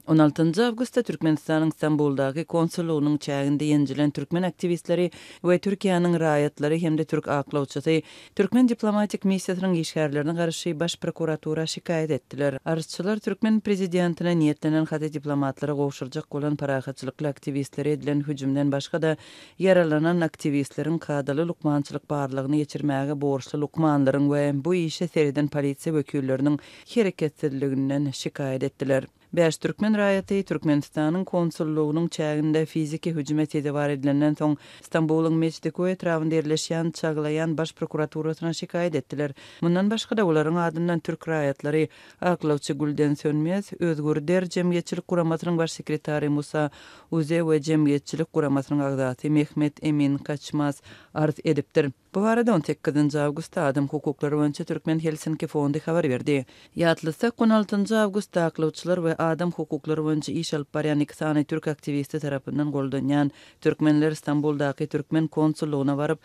On altynjy awgustda Türkmenistanyň Stambuldaky konsullygynyň çäginde ýenjilen türkmen aktiwistleri we Türkiýäniň raýatlary hem-de türk aklawçysy türkmen diplomatik missiýasynyň işgärlerine garşy Baş prokuratura şikaýat etdiler. Arzçylar türkmen prezidentine niýetlenen haty diplomatlara gowşurjak bolan parahatçylykly aktiwistlere edilen hüjümden başga-da ýaralanan aktiwistleriň kadaly lukmançylyk barlagyny geçirmäge borçly lukmanlaryň we bu işe sereden polisiýa wekilleriniň hereketsizliginden şikaýat etdiler. Bäş türkmen raýaty Türkmenistanyň konsullygynyň çäginde fiziki hüjüme sezewar edilenden soň, Stambulyň Meçdikoý etrabynda ýerleşýän Çaglaýan Baş prokuraturasyna şikaýat etdiler. Mundan başga-da, olaryň adyndan türk raýatlary aklawçy Gülden Sönmez, Özgür Der jemgyýetçilik guramasynyň baş sekretary Musa Uze we jemgyýetçilik guramasynyň agzasy Mehmet Emin Kaçmaz arz edipdir. Bu barada on sekizinji awgustda Adam hukuklary boýunça Türkmen Helsinki fondy habar berdi. Ýatlatsak, on altynjy awgustda aklawçylar we adam hukuklary boýunça iş alyp barýan iki sany türk aktiwisti tarapyndan goldanýan türkmenler Stambuldaky türkmen konsullygyna baryp,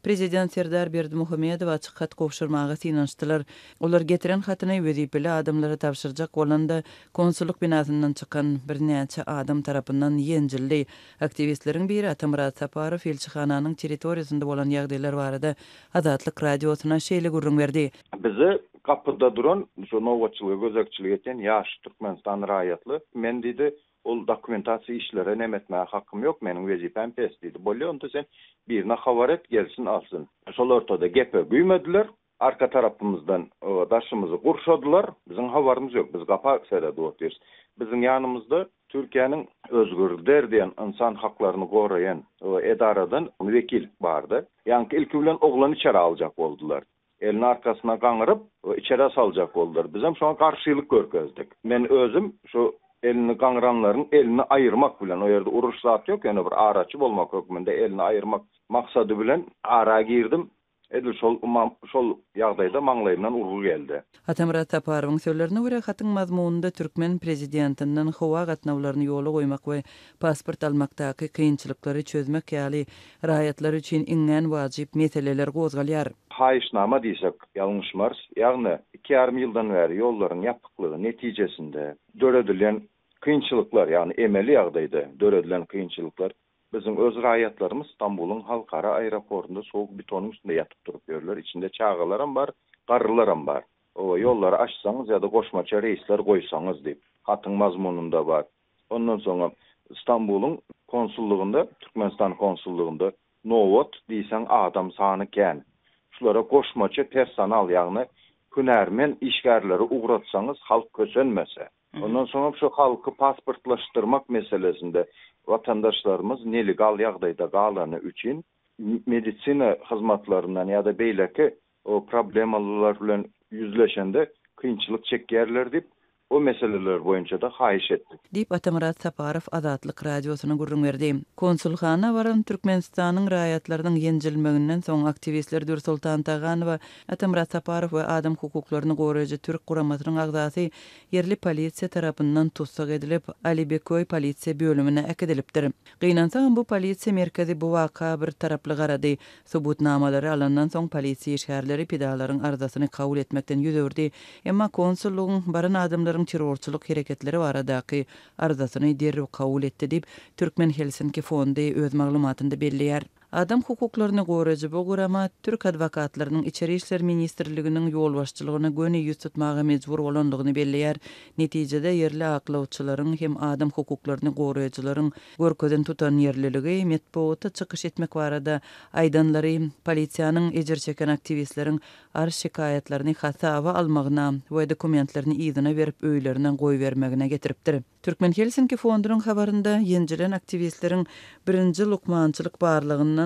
prezident Serdar Berdimuhamedowa açyk hat gowşurmaga synanyşdylar. Olar getiren hatyny wezipeli adamlara tabşyrjak bolanda, konsullyk binasyndan çykan birnäçe adam tarapyndan ýenjildi. Aktiwistleriň biri Atamyrat Saparow ilçihananyň territoriýasynda bolan ýagdaýlar barada Azatlyk Radiosyna şeýle gürrüň berdi. Bize gapyda duran, şo nobatçylyga gözegçilik edýän ýaş Türkmenistan raýatly, men diýdi, ol dokumentasiýa işlere neme etmäge hakym ýok, meniň wezipäm pes diýdi. Bolýa, onda sen birine habar et, gelsin alsyn. Şol ortada gepe güýmediler. Arka tarapymyzdan daşymyzy gurşadylar. Biziň habarymyz ýok. Biz gapa seredip otyrys. Biziň ýanymyzda Türkiýäniň Özgür Der diýen ynsan haklaryny goraýan edaradan wekil bardy. Ýaňky ilki bilen oglany içeri aljak boldular. Elini arkasyna gaňyryp, içerä saljak boldular. Bizem şoňa garşylyk görkezdik. Men özüm şu elini gaňyranlaryň elini aýyrmak bilen, o ýerde uruş zat ýok, ýöne bir araçy bolmak hökmünde elini aýyrmak maksady bilen ara girdim. Edil şol şol ýagdaýda maňlaýymdan urgy geldi. Atamyrat Saparowyň sözlerine görä, hatyň mazmunynda türkmen prezidentinden howa gatnawlaryny ýola goýmak we pasport almakdaky kynçylyklary çözmek ýaly raýatlar üçin iňňän wajyp meseleler gozgalýar. Haýyşnama diýsek ýalňyşmarys. Ýagny iki ýarym ýyldan bäri ýollaryň ýapyklygy netijesinde döredilen kynçylyklar, ýagny emeli ýagdaýda döredilen kynçylyklar Biziň öz raýatlarymyz Stambulyň halkara aeroportunda sowuk betonyň üstünde ýatyp turup ýörler, içinde çagalaram bar, garrylaram bar. Oba, ýollary açsaňyz ýa-da goşmaça reýsler goýsaňyz diýip, hatyň mazmunynda bar. Ondan soňam Stambulyň konsullygynda, Türkmenistan konsullygynda nobat diýseň adam sany kän. Şulara goşmaça personal, ýagny hünärmen işgärleri ugratsaňyz halk kösenmese. Ondan soňam şu halky pasportlaşdyrmak meselesinde watandaşlarymyz nelegal ýagdaýda galany üçin medisina hyzmatlaryndan ýa-da beýleki problemalar bilen ýüzleşende kynçylyk çekýärler diýip, o meseleler boýunça-da haýyş etdik. Diýip, Atamyrat Saparow Azatlyk Radiosyna gürrüň berdi. Konsulhana baran Türkmenistanyň raýatlarynyň ýenjilmeginden soň aktiwistler Dürsoltan Taganowa, Atamyrat Saparow we adam hukuklaryny goraýjy türk guramasynyň agzasy ýerli polisiýa tarapyndan tussag edilip, Alibeköý polisiýa bölümine äkidilipdir. Gynansagam bu polisiýa merkezi bu waka bir taraply garady. Subutnamalary alandan soň polisiýa işgärleri pidalaryň arzasyny kabul etmekden ýüz öwürdi. Emma konsullygyň baran adamlaryň terrorçylyk hereketleri baradaky arzasyny derrew kabul etdi diýip, Türkmen Helsinki fondy öz maglumatynda belleýär. Adam hukuklaryny goraýjy bu gurama türk adwokatlarynyň Içeri işler ministrliginiň ýolbaşçylygyna göni ýüz tutmaga mejbur bolandygyny belleýär. Netijede ýerli aklawçylaryň hem adam hukuklaryny goraýjylaryň görkezen tutanýerliligi, metbugata çykyş etmek barada aýdanlary polisiýanyň ejir çeken aktiwistleriň arz-şikaýatlaryny hasaba almagyna we dokumentlerini yzyna berip öýlerine goýbermegine getiripdir. Türkmen Helsinki fondunyň habarynda ýenjilen aktiwistleriň birinji lukmançylyk barlagyndan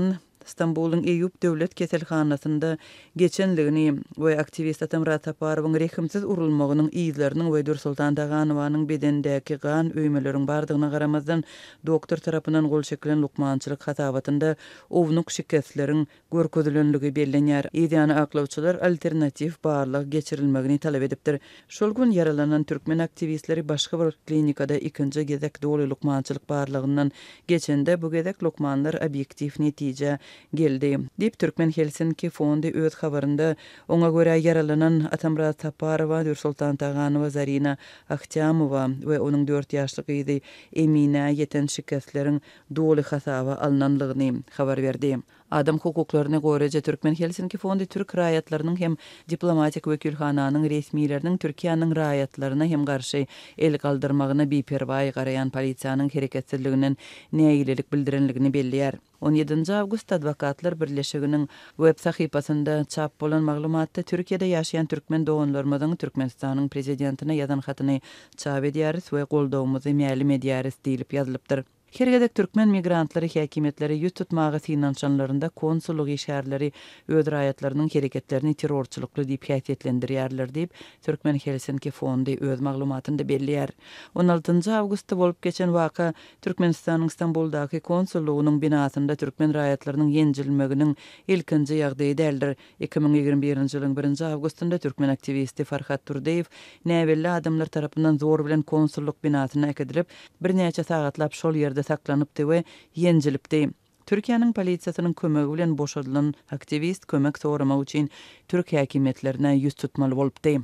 Stambulyň Eýýup döwlet keselhanasynda geçenligini we aktiwist Atamyrat Saparowyň rehimsiz urulmagynyň yzlarynyň we Dürsoltan Taganowanyň bedenindäki gan öýmeleriň bardygyna garamazdan, doktor tarapyndan gol çekilen lukmançylyk hasabatynda ownuk şikesleriň görkezilenligi bellenýär. Yzýany aklawçylar alternatiw barlag geçirilmegini talap edipdir. Şol gün ýaralanan türkmen aktiwistleri başga bir klinikada ikinji gezek doly lukmançylyk barlagyndan geçende, bu gezek lukmanlar obýektiw netijä. geldi, diýip, Türkmen Helsinki fondy öz habarynda, oňa görä ýaralanan Atamyrat Saparowa, Dürsoltan Taganowa, Zarina Ahtýamowa we onuň dört ýaşly gyzy Eminä ýeten şikesleriň doly hasaba alnanlygyny habar berdi. Adam hukuklaryny goraýjy Türkmen Helsinki fondy türk raýatlarynyň hem diplomatik wekilhananyň resmileriniň Türkiýäniň raýatlaryna hem garşy el galdyrmagyna biperwaý garaýan polisiýanyň hereketsizliginden nägilelik bildirenligini belleýär. On ýedinji awgustda Adwokatlar birleşiginiň web sahypasynda çap bolan maglumatda Türkiýede ýaşaýan türkmen doganlarymyzyň Türkmenistanyň Prezidentine ýazan hatyny çap edýäris we goldawymyzy mälim edýäris diýlip ýazylypdyr. Her gezek türkmen migrantlary häkimiýetlere ýüz tutmaga synanyşanlarynda konsullyk işgärleri öz raýatlarynyň hereketlerini terrorçylykly diýip häsiýetlendirýärler diýip, Türkmen Helsinki fondy öz maglumatynda belleýär. On altynjy awgustda bolup geçen waka Türkmenistanyň Stambuldaky konsullygynyň binasynda türkmen raýatlarynyň ýenjilmeginiň ilkinji ýagdaýy däldir. 2021-nji ýylyň birinji awgustynda türkmen aktiwisti Farhat Durdyýew näbelli adamlar tarapyndan zor bilen konsullyk binasyna äkidilip, birnäçe sagatlap şol ýerde saklanypdy we ýenjilipdi. Türkiýäniň polisiýasynyň kömegi bilen boşadylan aktiwist kömek soramak üçin türk häkimiýetlerine ýüz tutmaly bolupdy.